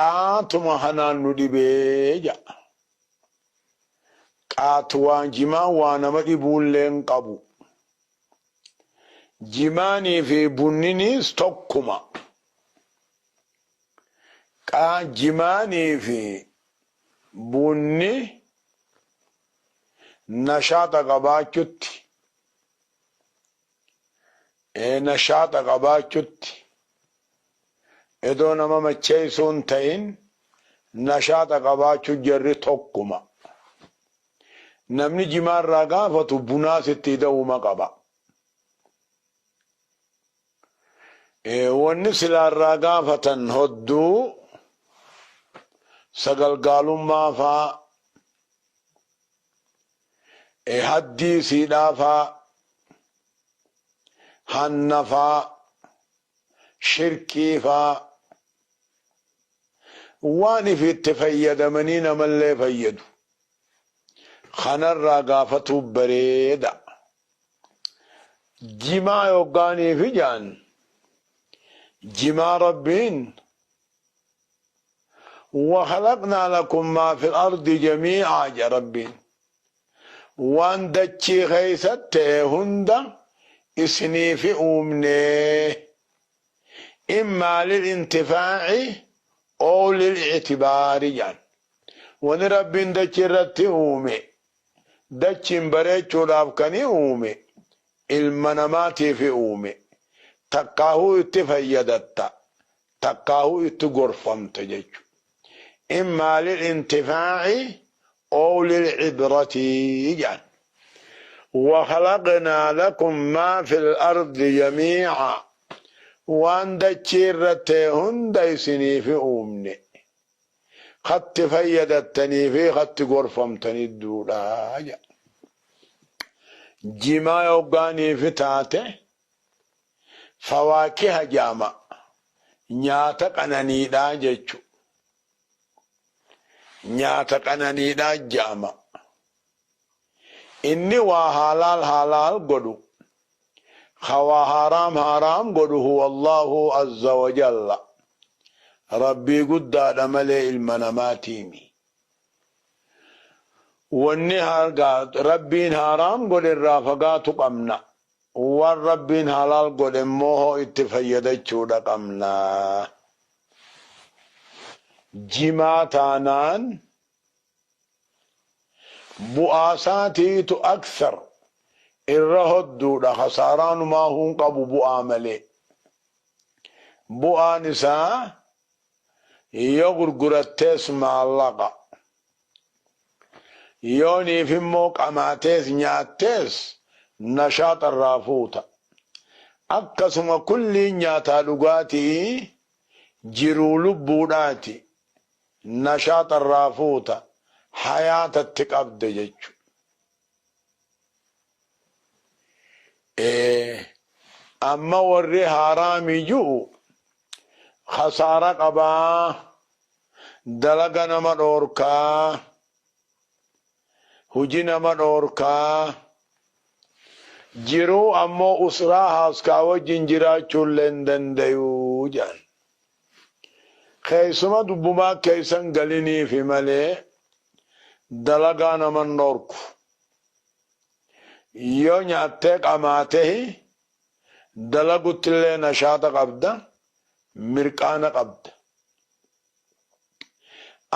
Qaatuma kanaan nu dhibee ja'a. Qaatu waan jimaan waa nama dhibuullee hin qabu. Jimaanii fi bunniniis tokkuma. Qaa jimaanii fi bunni nashaaxa qabaachutti nashaaxa qabaachutti edoo nama macheessuu hin ta'in nashaaxa qabaachuu jarri tokkuma. Namni jimaa irraa gaafatu bunaas itti ida'uuma qaba. Wanni silaa irraa gaafatan hodduu sagalgaalummaa faa, haddii siidhaa faa, hanna faa, shirkii faa, waan ifi itti fayyadamanii namallee fayyadu. Kanarraa gaafatuu bareeda. Jimaa yoggaaniifi ja'an jimaa Rabbiin wakhalaqnaa lakum maa fil ardi jamii'aa jedha Rabbiin. Waan dachii keessa ta'e hunda isiniifi uumnee immaa lil intifaa'i oo lil ictibaari jedhan. Wani Rabbiin dachii irratti uume dachiin bareechuudhaaf kani uume ilma namaatiifi uume. Takkaahuu itti fayyadatta, takkaahuu itti gorfamta jechu. Immaa lil intifaa'i ow lil cibrati jedhan. Wakhalaqnaa lakum maa fil ardi jamii'a. Waan dachii irra ta'e hunda isiniifi uumne. Katti fayyadattanii fi katti gorfamtanii duudha jedha. Jimaa yoggaaniifi taate fawaakiha jedhama. Nyaata qananiidhaa jechu. Nyaata qananiidhaa jedhama. Inni waa haalaal haalaal godhu, ka waa haaraam haaraam godhu huwa Allahu azza wa jalla. Rabbii guddaadha malee ilma namaatiimi. Wanni Rabbiin haaraam godhe irraa fagaatu qabna. Waan Rabbiin halaal godhe immoo hoo itti fayyadachuudha qabna. Jimaa taanaan bu'aa isaatiitu akthar irra hodduudha khasaaraanumaa hun qabu bu'aa malee. Bu'aan isaa yoo gurgurattees maallaqa. Yooniif immoo qamaatees nyaattees nashaaxa irraa fuuta. Akkasuma kulliin nyaataa dhugaatii jiruu lubbuudhaati nashaaxa irraa fuuta hayaatatti qabde jechu. Amma warri haaraami ju'u khasaara qabaa, dalaga nama dhoorkaa, huji nama dhoorkaa, jiruu ammoo usraa haaskaa wajjin jiraachuullee hin dandayu jedhan. Keessuma dubbumaa keessan galiniifi malee dalagaa naman dhoorku. Yoo nyaattee qamaatehi dalaguttillee nashaata qabda, mirqaana qabda.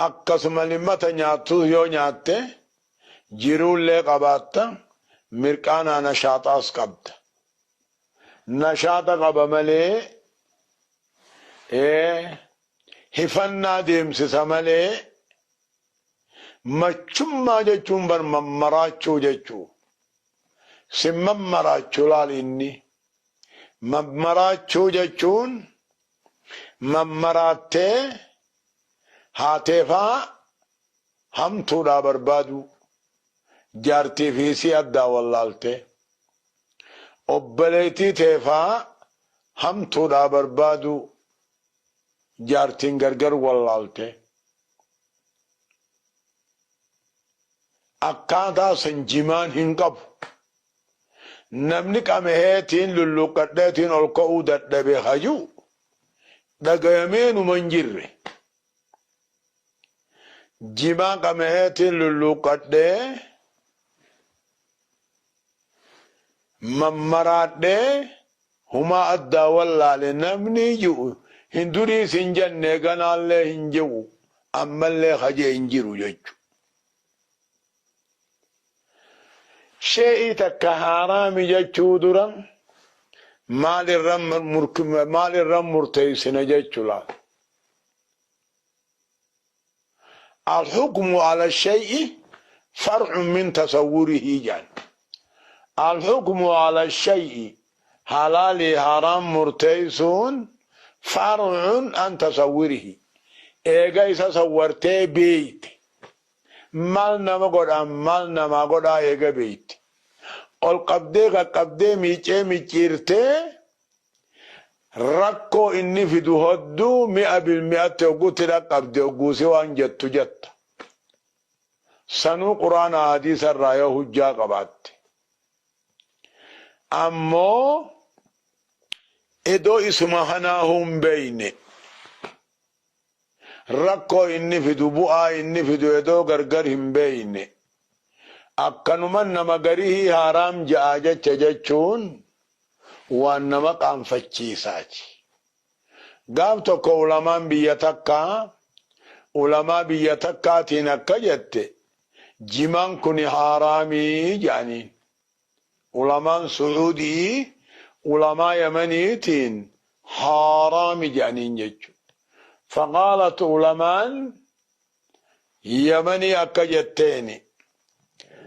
Akkasuma limmata nyaattus yoo nyaatte jiruullee qabaatta, mirqaanaa nashaaxaas qabda. Nashaata qaba malee hifannaa deemsisa malee machummaa jechuun bar mammaraachuu jechuu. Sin mammaraachuu laal inni. Mammaraachuu jechuun mammaraattee haateefaa hamtuudhaa barbaaduu. Jaartii fi isii addaa wallaaltee. Obboleettii teefaa hamtuudhaa barbaaduu. Jaartiin gargar wallaalte. Akkaataa san jimaan hin qabu. Namni qameheetiin lulluuqqadheetiin ol ka'uu dadhabe hayu dhagayameenuma hin jirre. Jimaa qamaheetiin lulluuqqadhee mammaraadhee humaa addaa wallaale namni ji'u hin duriis hin jenne, ganaallee hin ji'u, ammallee hajee hin jiru jechu. Shee'ii takka haaraami jechuu dura maal irra murteessina jechu laal. Alhukmu ala shay'i far'un min tasawwurihi jedhan. Alhukmu ala shay'i, halaalii haraam murteessuun, far'un an tasawwurihi. Eega isa sawwartee beeyte. Maal nama godha, maal namaa godhaa eega beeyte. Ol qabdee qaqqabdee miicee micciirtee rakkoo inni fidu hodduu mi'a bilmi'atti hogguutti dhaqqabde hogguusi waan jettu jetta. Sanuu Quraana hadiisa irraa yoo hujjaa qabaatte. Ammoo edoo isuma kanaahuu hin beeyne, rakkoo inni fidu bu'aa inni fidu edoo gargar hin beeyne, akkanuman nama garihii haaraam ja'aa jecha jechuun waan nama qaanfachiisaati. Gaaf tokko ulamaan biyya takkaa ulamaa biyya takkaatiin akka jette, jimaan kuni haaraamii ja'aniin. Ulamaan Su'uudii ulamaa Yamaniitiin haaraami ja'aniin jechu. Faqaalat, ulamaan Yamanii akka jetteeni,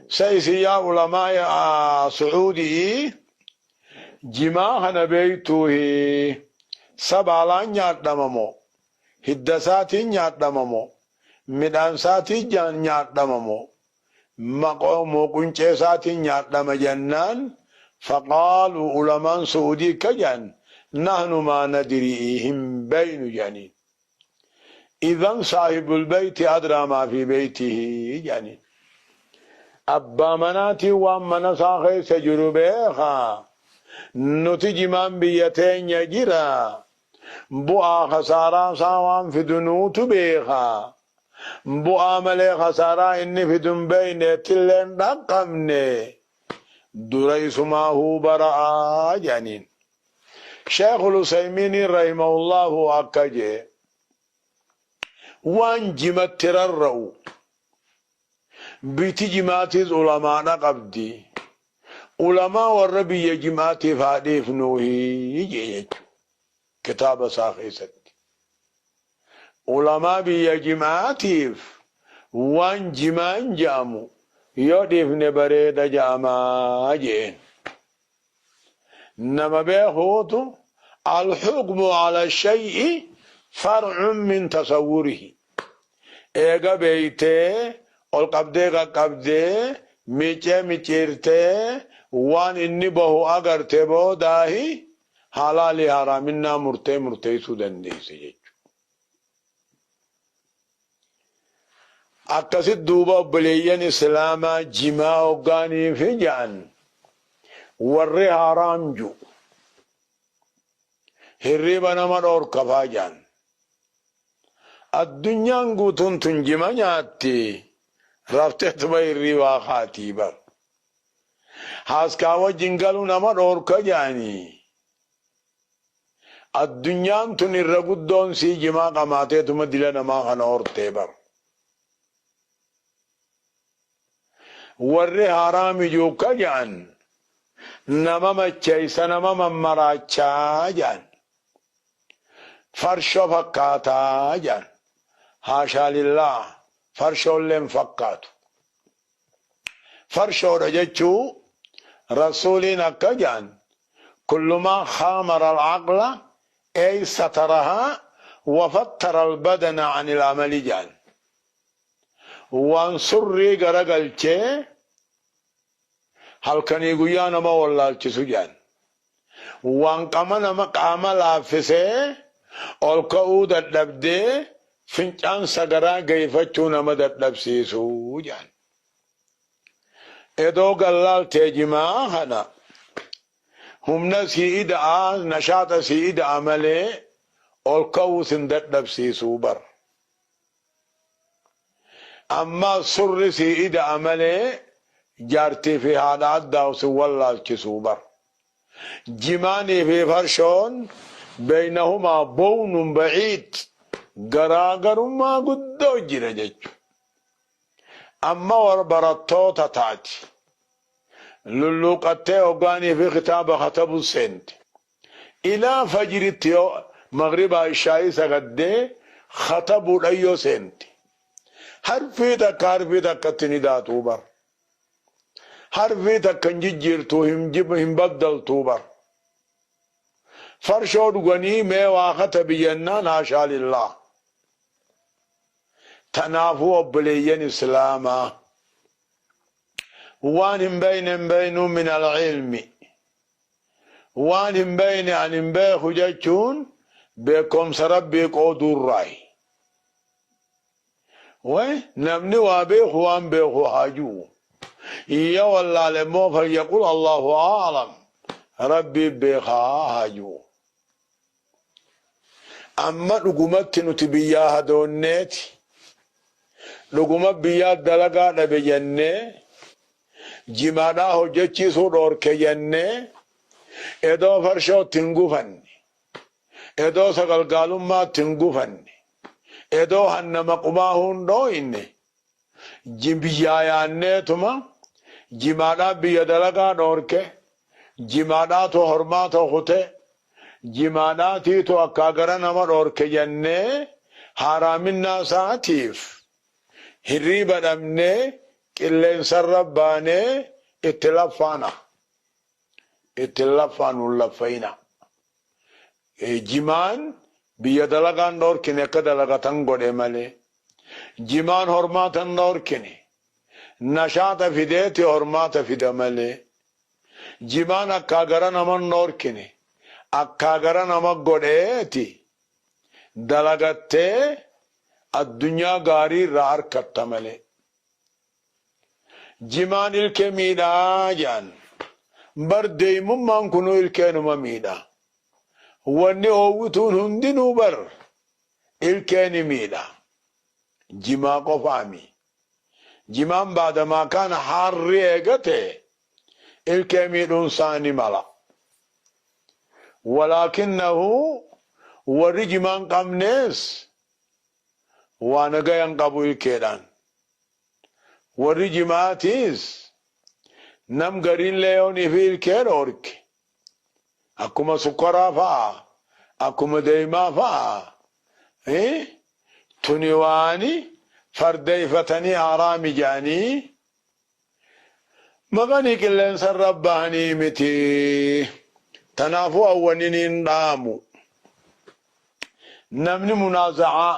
sa isin yaa ulamaa Su'uudii jimaa kana beeytuuhi? Sa baalaan nyaadhama moo hidda isaatiin nyaadhama moo midhaan isaatiin nyaadhama moo maqoo quncee isaatiin nyaadhama jennaan, faqaaluu, ulamaan Su'uudii akka jedhan, nahnu maa nadrii, hin beeynu jedhaniin. Idhan saahibul beeyti adraa maa fi beeytihi jedhaniin. Abbaa manaatiin waan mana isaa keessa jiru beekaa. Nuti jimaan biyya teenya jira. Bu'aa khasaaraa isaa waan fidu nuutu beekaa. Bu'aa malee khasaaraa inni fidu hin beeyne, ittillee hin dhaqqabne. Dura isumaahuu bara'aa jedhaniin. Sheekhul Usaymiiniin rahimahullahu akka jee, waan jimatti rarra'u biyti jimaatiis ulamaadha qabdi. Ulamaa warra biyya jimaatiif haa dhiifnuuhi jee jechu kitaaba isaa keessatti. Ulamaa biyya jimaatiif waan jimaan ja'amu yoo dhiifne bareeda ja'amaa jeen. Nama beekuutu alhukmu ala shay'i far'un min tasawwurihi. Eega beeytee ol qabdee qaqqabdee miicee micciirtee waan inni bahu agarte boodaahi halaalii haraaminnaa murtee murteessuu dandeesse jechuudha. Akkasit duuba obboleeyyan Islaamaa, jimaa hoggaaniifi ja'an warri haaraam ju'u hirriiba nama dhoorka faa ja'an. Addunyaan guutuun tun jima nyaatti rafteetuma hirriibaa kaatii bar. Haaskaa wajjin galuu nama dhoorka ja'anii. Addunyaan tun irra guddoon sii jimaa qamaateetuma dila namaa kana hortee bar. Warri haraami juukka ja'an nama macheeysa, nama mammaraachaa ja'an. Farshoo fakkaataa ja'an. Haashaa lillaah, farshoollee hin fakkaatu. Farshoodha jechuu Rasuuliin akka ja'an, kullu maa khaamara al-aqla ay satarahaa wa fattara al-badana anil amali ja'an. Waan surrii garagalchee halkanii guyyaa nama wallaalchisu ja'an. Waan qama nama qaama laaffisee ol ka'uu dadhabdee fincaan sagaraa geeyfachuu nama dadhabsiisu ja'an. Edoo gallaaltee jimaa kana humna sii ida'a, nashaaxa sii ida'a malee ol ka'uu sin dadhabsiisuu bar. Ammaas surri sii ida'a malee jaartii fi haadha addaa'u sin wallaalchisuu bar. Jimaanii fi farshoon beynahumaa bownun ba'iid garaagarummaa guddoo jira jechu. Amma war barattoota taati. Lulluuqattee hoggaanii fi kitaaba katabu seente. Ilaa fajritti yoo maghribaa ishaa'ii sagaddee katabuudhan yoo seente. Harfii takka harfii takkatti hin idaatuu bar. Harfii takka hin jijjiirtuu hin baddaltuu bar. Farshoo dhuganii mee waa katabi jennaan haashaa lillaah. Tanaafuu obboleeyyan Islaamaa waan hin beeyne hin beeynuun min al-ilmi. Waan hin beeyne an hin beeku jechuun beekomsa Rabbii qooduurraayi. Way namni waa beeku waan beeku haa ju'u. Yoo wallaale immoo falyaqul Allahu a'lam Rabbii beekaa haa ju'u. Amma dhugumatti nuti biyyaa hadoonneeti dhuguma biyyaa dalagaa dhabe jennee jimaadhaa hojjechiisuu dhoorke jennee edoo farshootti hin gufanne edoo sagalgaalummaatti hin gufanne edoo hanna maqumaa hin dhooyne biyyaa yaanneetuma jimaadhaa biyya dalagaa dhoorke jimaadhaatu hormaata kute jimaadhaatiitu akkaa gara nama dhoorke jennee haaraaminaa isaatiif hirriiba dhabnee qilleensarra baanee itti laffaana. Itti laffaanu hin laffayina. Jimaan biyya dalagaan dhoorkine akka dalagatan godhe malee. Jimaan hormaata hin dhoorkine. Nashaata fideeti hormaata fida malee. Jimaan akkaa gara nama hin dhoorkine. Akkaa gara nama godheeti dalagattee addunyaa gaarii irraa harkatta malee. Jimaan ilkee miidhaa jedhan. Bar deemummaan kunuu ilkeenuma miidha. Wanni oowwituun hundinuu bar ilkee ni miidha. Jimaa qofaami. Jimaan baadamaa kana haarri eegate ilkee miidhuun isaa ni mala. Walaakinnahu warri jimaan qabnees waa nagayan qabu ilkeedhaan. Warri jimaatiis nam gariin leeyoonii fi ilkee dhoorke. Akkuma sukkaraa fa'a, akkuma deemaa fa'a. Tuni waani fardeeffatanii haraami jedhanii maqanii qilleensarra bahanii miti. Tanaafuu awwannin hin dhaamu. Namni munaaza'aa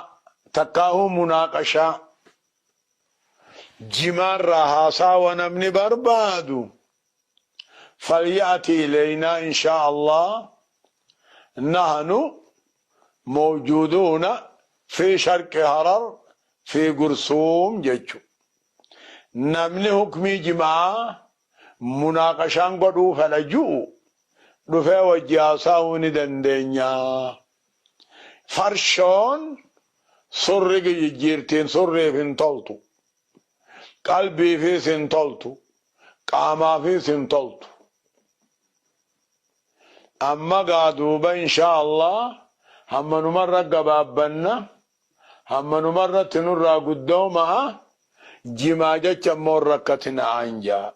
takkaahuu munaaqashaa jimaarraa haasawa namni barbaadu falya'ti ilaynaa inshaa Allah nahnu mawjuuduuna fi sharqi Harar fi Gursuum jechu. Namni hukmii jimaa munaaqashaan godhuu fedha ju'u dhufee wajji haasa'uu ni dandeenya. Farshoon surri jijjiirtiin surriif hin toltu. Qalbiifis hin toltu. Qaamaafis hin toltu. Amma gaa duuba inshaa Allah hammanumarra gabaabbanna hammanumarratti nurraa guddooma'a jimaa jecha immoo rakkatina'aan jaa.